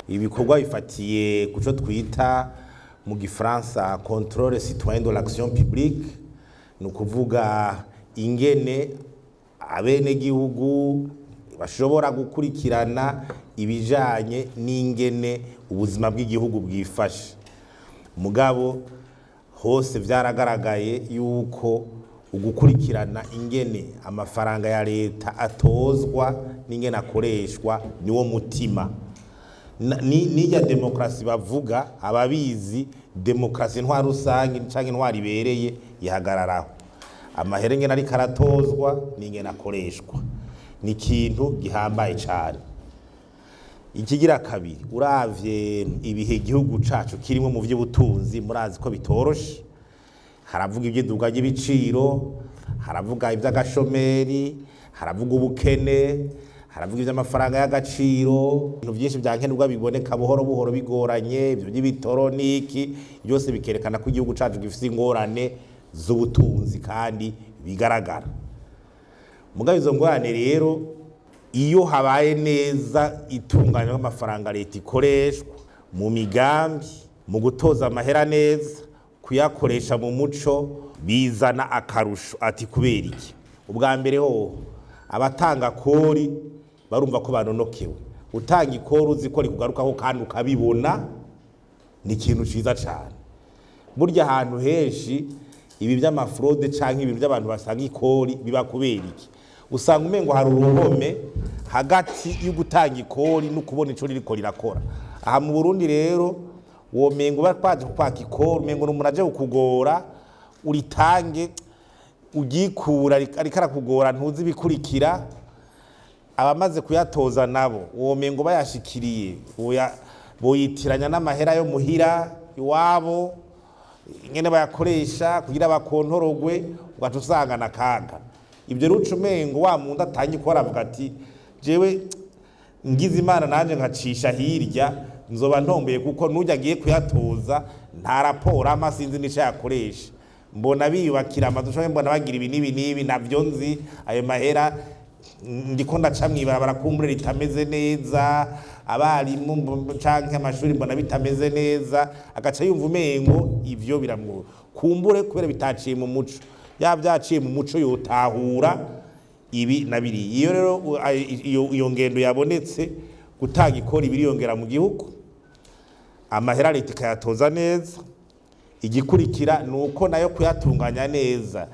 Ibikorwa bifatiye kuco twita mu gifaransa contrôle citoyen de l'action publique, ni ukuvuga ingene abenegihugu bashobora gukurikirana ibijanye n'ingene ubuzima bw'igihugu bwifashe. Mugabo hose vyaragaragaye yuko ugukurikirana ingene amafaranga ya leta atozwa n'ingene akoreshwa niwo mutima. N'irya demokarasi bavuga, ababizi demokarasi, intwaro rusange canke intwaro ibereye, ihagararaho amahera ingene ariko aratozwa n'ingene akoreshwa. Ni ikintu gihambaye cane. Ikigira kabiri, uravye ibihe igihugu cacu kirimwo mu vy'ubutunzi, murazi ko bitoroshe. Haravuga ivy'iduga ry'ibiciro, haravuga ivy'agashomeri, haravuga ubukene, haravuga ivy'amafaranga y'agaciro, ibintu vyinshi vya nkenerwa biboneka buhoro buhoro bigoranye, ivyo by'ibitoro n'iki byose bikerekana ko igihugu cacu gifise ingorane z'ubutunzi kandi bigaragara. Mugabo izo ngorane rero, iyo habaye neza itunganywa ry'amafaranga leta ikoreshwa mu migambi, mu gutoza amahera neza, kuyakoresha mu muco, bizana akarusho. Ati kubera iki? Ubwa mbere hoho abatanga kori barumva ko banonokewe. Utanga ikori uzi ko rikugarukaho kandi ukabibona, ni ikintu ciza cane. Burya ahantu henshi ibi by'ama fraudes canke ibintu by'abantu basanga ikori biba kubera iki? Usanga umengo hari uruhome hagati yo gutanga ikori no kubona ico ririko rirakora. Aha mu Burundi rero womengo batwaje kwaka ikori, umengo n'umuntu aje kukugora, uritange ugikura ariko arakugora, ntuzi ibikurikira. Abamaze kuyatoza nabo womengo bayashikiriye boyitiranya n'amahera yo muhira iwabo, ingene bayakoresha kugira bakontorogwe, ugaca usanga na kaga. Ibyo rero uca umengo wa muntu atanga ikora avuga ati: "Jewe ngize Imana nanje nkacisha hirya nzoba ntomboye, kuko nujya agiye kuyatoza nta raporo ama, sinzi n'ico yakoresha, mbona biyubakira amazu canke mbona bagira ibi n'ibi n'ibi, navyo nzi. Ayo mahera ndiko ndaca mw'ibarabara kumbure ritameze neza, abarimu canke amashuri mbona bitameze neza." Agaca yumva umengo ivyo biramwo kumbure kubera bitaciye mu muco. Yaba byaciye mu muco yotahura ibi na biriya. Iyo rero iyo ngendo yabonetse, gutanga ikori biriyongera mu gihugu, amahera leta ikayatoza neza. Igikurikira ni uko nayo kuyatunganya neza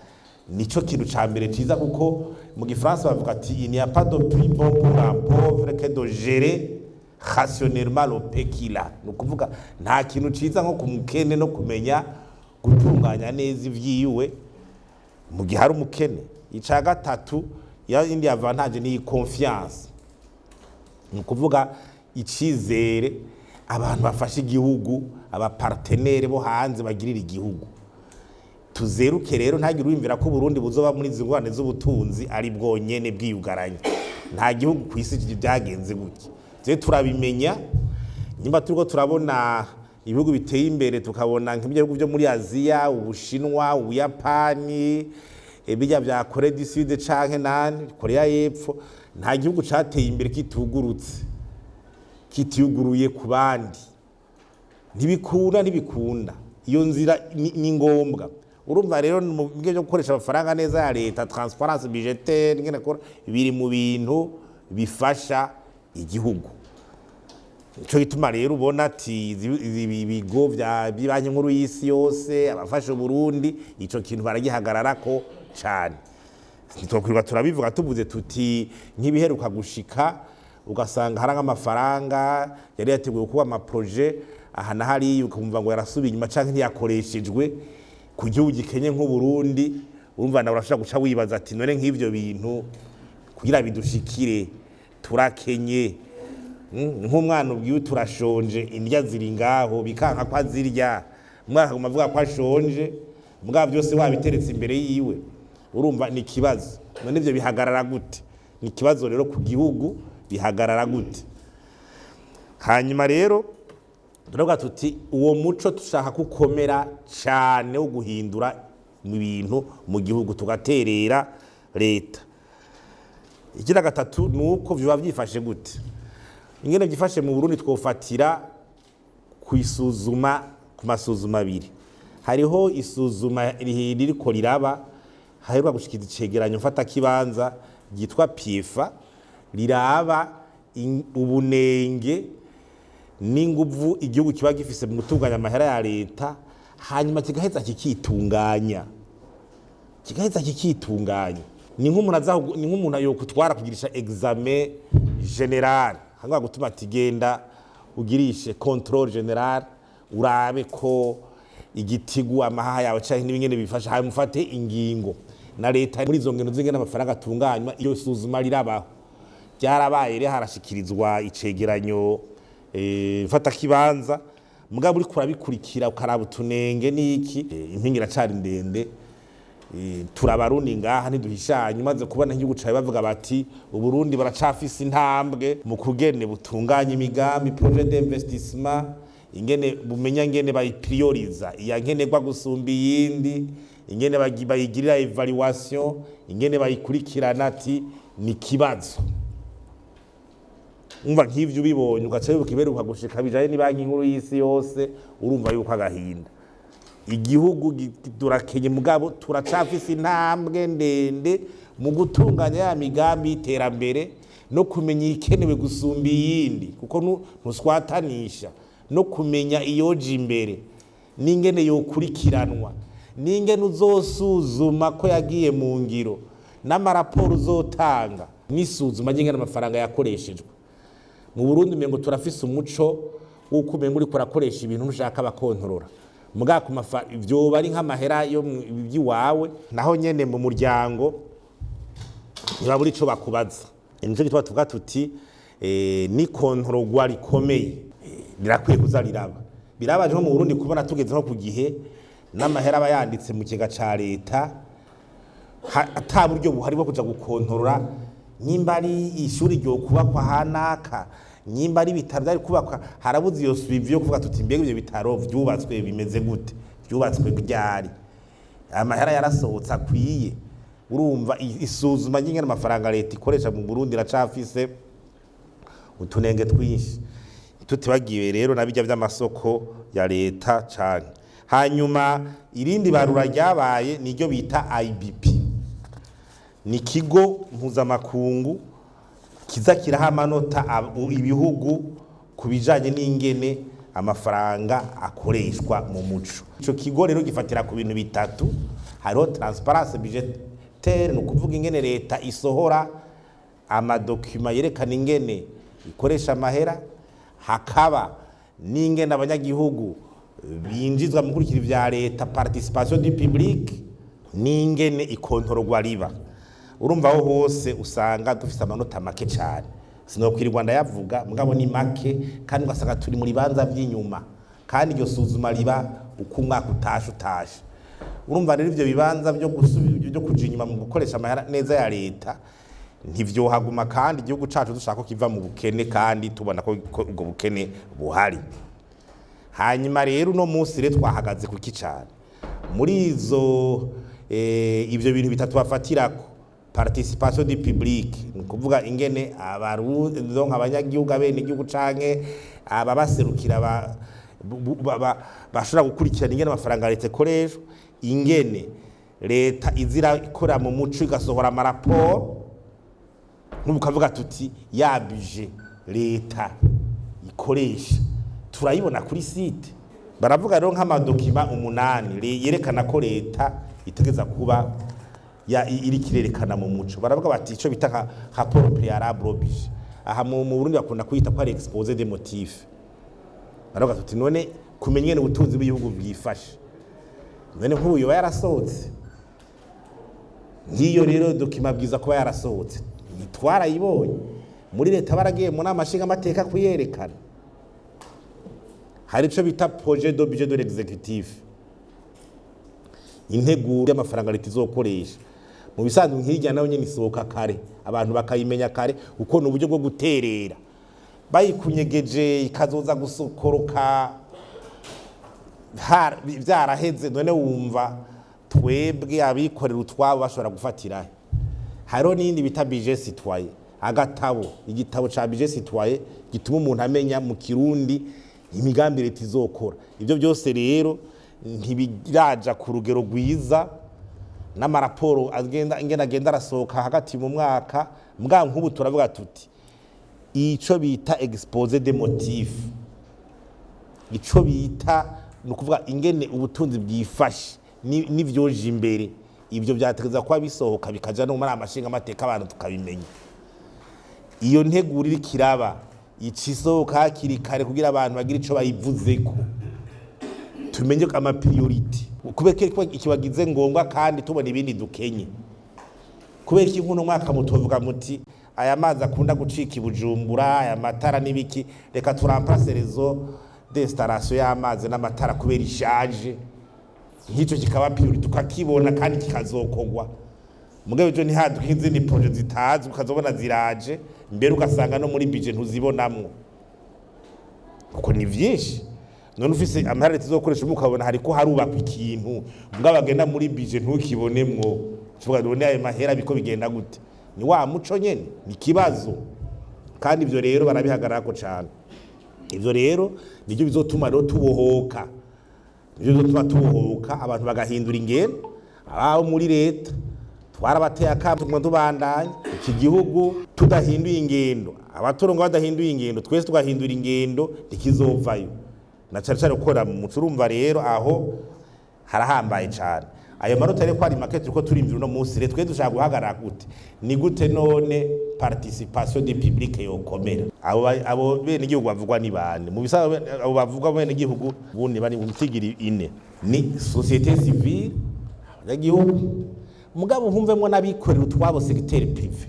nico kintu ca mbere ciza, kuko mu gifaransa bavuga ati: "Il n'y a pas de plus bon pour un pauvre que de gérer rationnellement le peu qu'il a." Ni ukuvuga nta kintu ciza nko ku mukene no kumenya gutunganya neza ivyiwe mu gihe ari umukene. Ica gatatu, ya indi avantage, ni confiance, ni ukuvuga icizere abantu bafashe igihugu, aba partenaires bo hanze bagirira igihugu. Tuzeruke rero, ntagire uwiyumvira ko Burundi buzoba muri izi ngorane z'ubutunzi ari bwonyene bwiyugaranye. Nta gihugu ku isi byagenze gutya. Twe turabimenya nimba turiko turabona ibihugu biteye imbere, tukabona nk'ibihugu byo muri Aziya, Ubushinwa, Ubuyapani, bijya bya Corée du Sud canke nani, Korea y'Epfo. Nta gihugu cateye imbere kitugurutse, kitiyuguruye ku bandi. Ntibikunda, ntibikunda. Iyo nzira ni ngombwa. Urumva rero mu buryo bwo gukoresha amafaranga neza ya leta, transparence budgétaire, ingene kora, biri mu bintu bifasha igihugu. Nico gituma rero ubona ati ibi bigo vya Banki Nkuru y'Isi yose, abafasha Burundi, ico kintu baragihagararako cane. Ntitwokwirirwa turabivuga. Tuvuze tuti nk'ibiheruka gushika, ugasanga hari nk'amafaranga yari yateguwe kuba ama projets aha na hariya, ukumva ngo yarasubiye inyuma canke ntiyakoreshejwe. Ku gihugu gikenye nk'Uburundi, urumva nawe urashobora guca wibaza ati: "None nk'ivyo bintu kugira bidushikire, turakenye?" Nk'umwana ubwiwe turashonje, indya ziri ngaho, bikanka ko azirya, umwana akaguma avuga ko ashonje, mugabo byose wabiteretse imbere yiwe. Urumva ni ikibazo. None ivyo bihagarara gute? Ni ikibazo rero ku gihugu, bihagarara gute? Hanyuma rero turavuga tuti uwo muco dushaka kukomera cyane wo guhindura mu bintu mu gihugu, tugaterera leta. Igira gatatu ni uko biba byifashe gute? Ingene byifashe mu Burundi twofatira ku isuzuma, ku masuzuma abiri. Hariho isuzuma ririko riraba, haheruka gushikiza icegeranyo mfatakibanza ryitwa PIFA, riraba ubunenge n'inguvu igihugu kiba gifise mu gutunganya amahera ya leta, hanyuma kigaheza kikitunganya, kigaheza kikitunganya. Ni nk'umuntu aza, ni nk'umuntu yokutwara kugirisha examen général, hangwa gutuma ati genda ugirishe contrôle général, urabe ko igitigu, amahaha yawe canke n'ibingene bifasha, hanyuma ufate ingingo. Na leta muri izo ngendo z'ingene amafaranga atunganywa, iyo suzuma rirabaho, ryarabaye rero, harashikirizwa icegeranyo mfatakibanza. Mugabo uriko urabikurikira ukaraba utunenge n'iki, impinga iracari ndende. Turabarundi ngaha ntiduhishanye. Umaze kubona igihugu cawe bavuga bati Uburundi baracafise intambwe mu kugene butunganya imigambi, projet d'investissement, ingene bumenya ingene bayiprioriza, iya nkenerwa gusumba iyindi, ingene bayigirira évaluation, ingene bayikurikirana, ati ni kibazo. Umva, nk'ivyo ubibonye ugaca wibuka iberuka gushika bijanye ni Banki Nkuru y'Isi Yose, urumva yuko agahinda igihugu turakenye, mugabo turacafise intambwe ndende mu gutunganya ya migambi y'iterambere no kumenya ikenewe gusumba iyindi, kuko ntuswatanisha no kumenya iyoja imbere n'ingene yokurikiranwa n'ingene uzosuzuma ko yagiye mu ngiro n'amaraporo uzotanga n'isuzuma ry'ingene amafaranga yakoreshejwe. Mu Burundi umengo turafise umuco w'uko umengo uriko urakoresha ibintu ntushaka bakontorora, muga ku vyoba ari nk'amahera yo by'iwawe. Naho nyene mu muryango ntibabura ico bakubaza. Nico gituma tuvuga tuti ni kontorogwa rikomeye, rirakwiye kuza riraba. Birabaje nko mu Burundi kubona tugeze nko ku gihe n'amahera aba yanditse mu kigega ca leta, ata buryo buhari bwo kuja gukontorora nyimba ari ishuri ryo kubakwa hanaka, nyimba ari ibitaro byari kubakwa, harabuze iyo suivi yo kuvuga tuti mbega ivyo bitaro vyubatswe bimeze gute, vyubatswe ryari, amahera yarasohotse akwiye? Urumva, isuzuma ry'ingene amafaranga leta ikoresha mu Burundi iracafise utunenge twinshi, tutibagiwe rero na bijya vy'amasoko ya leta cane. Hanyuma irindi barura ryabaye niryo bita IBP, ni ikigo mpuzamakungu kiza kiraha amanota ibihugu ku bijanye n'ingene amafaranga akoreshwa mu muco. Ico kigo rero gifatira ku bintu bitatu. Hariho transparence budgétaire, ni ukuvuga ingene leta isohora amadokima yerekana ingene ikoresha amahera, hakaba n'ingene abanyagihugu binjizwa mu kurikira ivya leta, participation du public, n'ingene ikontororwa riba. Urumva, aho hose usanga dufise amanota make cane. Sinokwirirwa ndayavuga, mugabo ni make, kandi ugasanga turi mu bibanza vy'inyuma, kandi iryo suzuma riba uko umwaka utashe. Urumva rero, ivyo bibanza byo kuja inyuma mu gukoresha amahera neza ya leta ntivyohaguma, kandi igihugu cacu dushaka ko kiva mu bukene, kandi tubona ko ubwo bukene buhari. Hanyuma rero uno munsi rero twahagaze kuki cane muri izo ivyo bintu bitatu bafatirako: participation du public, ni ukuvuga ingene abarundi, donc abanyagihugu, abenegihugu canke ababaserukira bashobora gukurikirana ingene amafaranga leta ikoreshwa, ingene leta izira ikora mu muco igasohora amaraporo. Nk'ubu ukavuga tuti ya budget leta ikoresha turayibona kuri site. Baravuga rero nk'amadokima 8 yerekana ko leta itegeza kuba iri kirerekana mu muco. Baravuga bati ico bita nka rapport préalable au budget, aha mu Burundi bakunda kwita ko ari exposé des motifs. Baravuga tuti none kumenya ingene ubutunzi bw'igihugu bwifashe, none nk'ubu yoba yarasohotse? Nk'iyo rero document bwiza kuba yarasohotse, ntitwarayibonye. Muri leta baragiye mu nama nshingamateka kuyerekana? Hari ico bita projet de budget de l'exécutif, integuro y'amafaranga leta izokoresha. Mu bisanzwe nk'irya nayo nyene isohoka kare, abantu bakayimenya kare, uko ni uburyo bwo guterera. Bayikunyegeje ikazoza gusokoroka vyaraheze. None wumva twebwe abikorera utwabo bashobora gufatirahe? Hariho n'iyindi bita budget citoyen, Agatabo, igitabo ca budget citoyen gituma umuntu amenya mu Kirundi imigambi leta izokora. Ibyo byose rero ntibiraja ku rugero rwiza n'amaraporo agenda ingene agenda arasohoka hagati mu mwaka. Mbwa nk'ubu turavuga tuti ico bita exposé des motifs, ico bita ni ukuvuga ingene ubutunzi bwifashe n'ivyoje imbere, ibyo vyategeza kuba bisohoka bikaja no muri amashinga amateka, abantu tukabimenya. Iyo nteguro iriko iraba ica isohoka hakiri kare kugira abantu bagire ico bayivuzeko, tumenye ama priorités, kubera ko ikibagize ngombwa kandi tubona ibindi dukenye. Kubera iki nk'uno mwaka mutovuga muti aya mazi akunda gucika i Bujumbura, aya matara n'ibiki, reka tu remplace réseau d'installation y'amazi n'amatara kubera ishaje? Nk'icyo kikaba priorité, tukakibona kandi kikazokogwa. Mugabo ejo ntihaduke izindi projets zitazwi, ukazobona ziraje mbere ugasanga no muri budget ntuzibonamwo, kuko ni vyinshi. None ufise amahera leta izokoresha, ukabona hariko harubakwa ikintu, mbwa bagenda muri budget ntukibonemwo, uvuga none ayo mahera biko bigenda gute? Ni wa muco nyene, ni ikibazo. Kandi ivyo rero barabihagararako cane. Ivyo rero nivyo bizotuma rero tubohoka, nivyo bizotuma tubohoka, abantu bagahindura ingendo. Ababo muri leta twarabateye akamo, tuguma tubandanya. Iki gihugu tudahinduye ingendo, abaturongo badahinduye ingendo, twese tugahindura ingendo, ntikizovayo, na cane cane gukora mu muco. Urumva rero aho harahambaye cane. Ayo manota rero ko ari make turiko turimvira uno munsi, rero twe dushaka guhagarara gute? Ni gute none participation du public yokomera? Abo bene igihugu bavugwa ni bande? Mu bisaba abo bavugwa bene igihugu bundi bari mu mitigiri ine: ni société civile, abanyagihugu, mugabo nkumvemwo n'abikorera utwabo, secteur privé.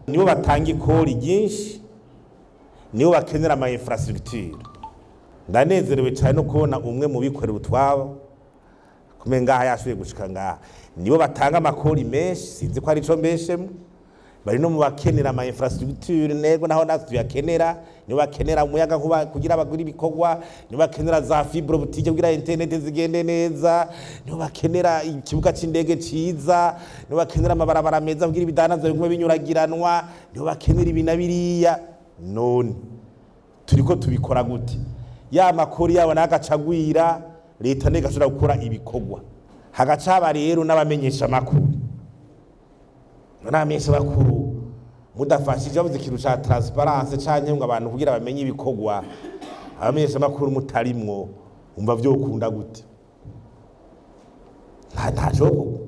Nibo batanga ikori ryinshi, nibo bakenera ama infrastructure. Ndanezerewe cyane no kubona umwe mu bikorera utwabo kume ngaha yashoboye gushika ngaha. Nibo batanga amakori menshi, sinzi ko ari ico mbeshemwo. Bari no mu bakenera ama infrastructure nego naho natwe tuyakenera. Nibo bakenera umuyaga nkuba kugira bagure ibikorwa, nibo bakenera za fibre optique kugira internet zigende neza, nibo bakenera ikibuga c'indege ciza, nibo bakenera amabarabara meza kugira ibidandaza bigume binyuragiranwa, nibo bakenera ibi na biriya. None turiko tubikora gute? Ya makori yabo nayo agacagwira, leta niyo igashobora gukora ibikorwa. Hagaca haba rero n'abamenyesha amakuru. N'abamenyesha makuru mudafashije, bavuze ikintu ca transparence canke ngo abantu kugira bamenye ibikorwa, abamenyesha makuru mutarimwo, umva vyokunda gute? Nta cokorwa.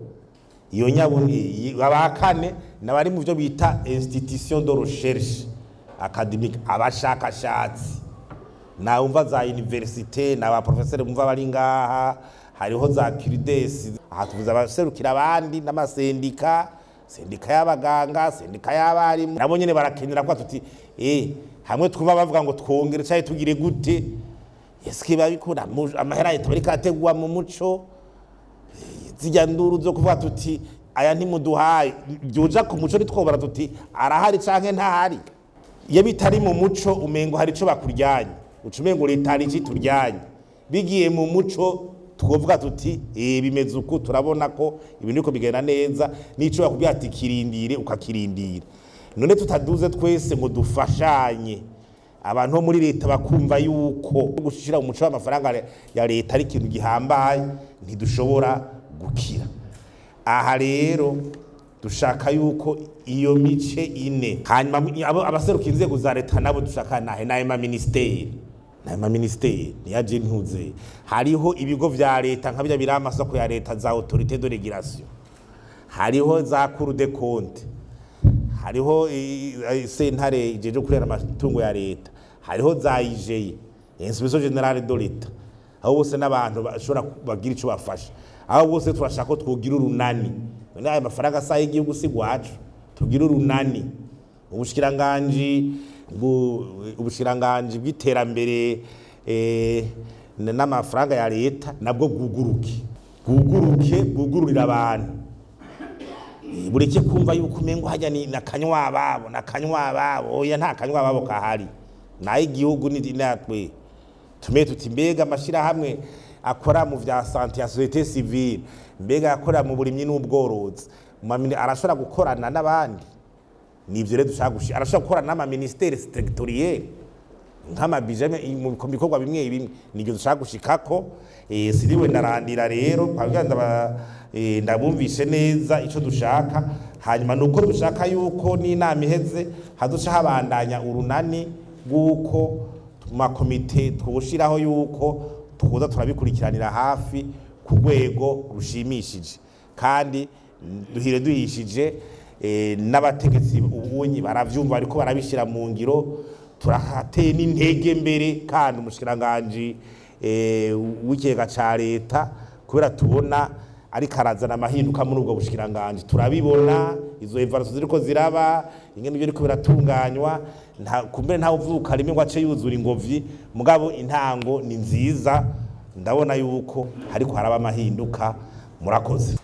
Iyo nyabuni abakane nabari mu byo bita institution de recherche académique, abashakashatsi, nawumva za université na ba professeur mumva bari ngaha, hariho za CRUDES. Aha tuvuze abaserukira abandi n'amasendika, sendika y'abaganga, sendika y'abarimu, nabo nyene barakenera ko tuti hamwe twumva bavuga ngo twongere canke tugire gute. Eske babikura amahera leta bariko ategwa mu muco? Zijya nduru zo kuvuga tuti aya ntimuduhaye, byoja ku muco, nitwobara tuti arahari canke ntahari. Iyo bitari mu muco umengo hari ico bakuryanye, uca umengo leta hari ico ituryanye. Bigiye mu muco twovuga tuti bimeze uku, turabona ko ibintu biriko bigenda neza, n'ico bakubwira ati kirindire, ukakirindira. None tutaduze twese ngo dufashanye, abantu bo muri leta bakumva yuko gushira umuco w'amafaranga ya leta ari ikintu gihambaye, ntidushobora gukira. Aha rero dushaka yuko iyo mice ine, hanyuma abaseruka inzego za leta nabo dushaka nahe nayo ma ministeri, nayo ma ministeri niyaje ntuze. Hariho ibigo vya leta nka bijya biri amasoko ya leta, za autorité de régulation, hariho za cour des comptes, hariho sentare ijeje kurera amatungo ya leta, hariho za IGE, inspection générale de l'État. Aho bose n'abantu bashobora bagira ico bafasha. Aho bose turashaka ko twogira urunani. None aya mafaranga asa y'igihugu si gwacu? Tugira urunani. Ubushikiranganji bw'iterambere n'amafaranga ya leta nabwo bwuguruke, bwuguruke, bwugururira abantu. Bureke kumva yuko umengo hajya ni nakanywa ababo, nakanywa ababo. Oya, nta kanywa ababo kahari, nayo igihugu ni natwe. Tume tuti mbega amashirahamwe akora mu vya santé ya société civile, mbega akora mu burimyi n'ubworozi, arashobora gukorana n'abandi? Nivyo rero dushaka gushira, arashobora gukora n'ama ministère sectoriel nk'amabije mu bikorwa bimwe bimwe. Nivyo dushaka gushikako. Siriwe ndarandira rero kwabwira ndabumvishe neza ico dushaka. Hanyuma nuko dushaka yuko n'inama iheze haduca habandanya urunani rw'uko mu makomite twushiraho yuko tuza turabikurikiranira hafi ku rwego rushimishije, kandi duhire duhishije n'abategetsi ubunyi baravyumva, bariko barabishira mu ngiro. Turahateye n'intege mbere kandi umushikiranganji w'ikigega ca leta, kubera tubona ariko arazana amahinduka muri ubwo bushikiranganji. Turabibona izo evaluation ziriko ziraba, ingene ibyo biriko biratunganywa. Nta kumbe ntawe uvuka rimwe ngo ace yuzura ingobyi, mugabo intango ni nziza, ndabona yuko hariko haraba amahinduka. Murakoze.